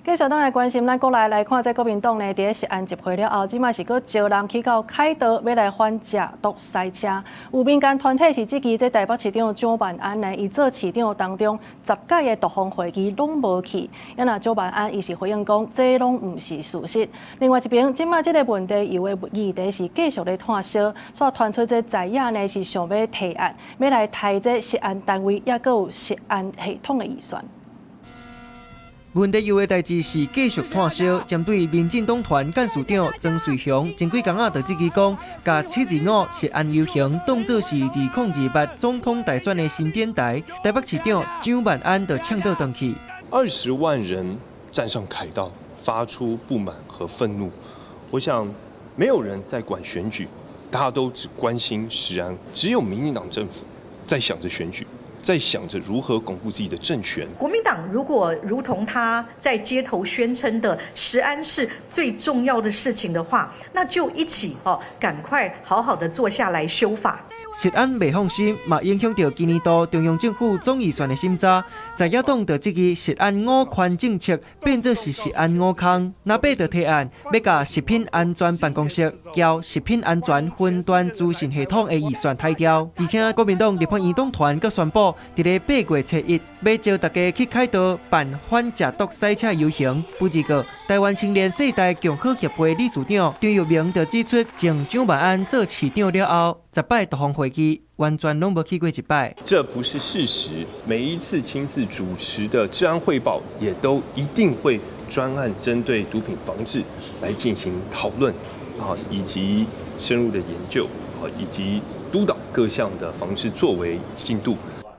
繼續轉來關心咱國內來看，這國民黨呢，佇咧食安集會了後，這擺是閣招人去到凱道欲來反食毒賽車。有民間團體是質疑，這台北市長蔣萬安呢，伊做市長當中十屆的督防會議攏無去。啊若蔣萬安伊是回應講，這攏毋是事實。另外一邊，這擺這个問題油的議題是繼續咧炭燒，煞傳出這在野呢是想欲提案，欲來刣這食安單位，抑閣有食安系統的預算。問題油的代誌是繼續炭燒，針對民進黨團幹事長曾瑞雄前幾工仔就質疑講，共725食安遊行當做是2028總統大選的新典台，台北市長蔣萬安就嗆倒轉去。 20萬人站上凱道，發出不滿和憤怒。我想，沒有人在管選舉，大家都只關心食安，只有民進黨政府在想着選舉，在想着如何鞏固自己的政權。國民黨如果如同他在街頭宣稱的食安是最重要的事情的話，那就一起哦，趕快好好的坐下來修法。食安袂放心，嘛影響著今年度中央政府總預算的審查。在野黨就質疑食安五寬政策變做是食安五空，藍白就提案欲共食品安全辦公室佮食品安全雲端資訊系統的預算刣掉。而且國民黨立法院黨團閣宣布，佇咧8月初1欲招大家去凱道辦反食毒賽車遊行。不過，台灣青年世代共好協會理事長張玉明就指出，從蔣萬安做市長了後，十擺督防會議完全攏無去過一擺。這不是事實。每一次親自主持的治安匯報，也都一定會專案針對毒品防治來進行討論啊，以及深入的研究啊，以及督導各項的防治作為進度。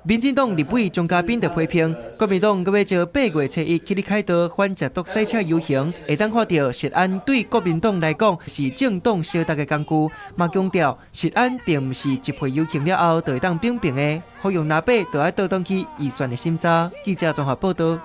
民進黨立委鍾佳濱就批評，國民黨閣欲招8月初1去咧凱道反食毒賽車遊行，會當看著食安對國民黨來講是政黨相殺的工具，嘛強調食安並毋是集會遊行了後就會當平平的，呼籲藍白就愛倒轉去預算的審查。記者綜合報導。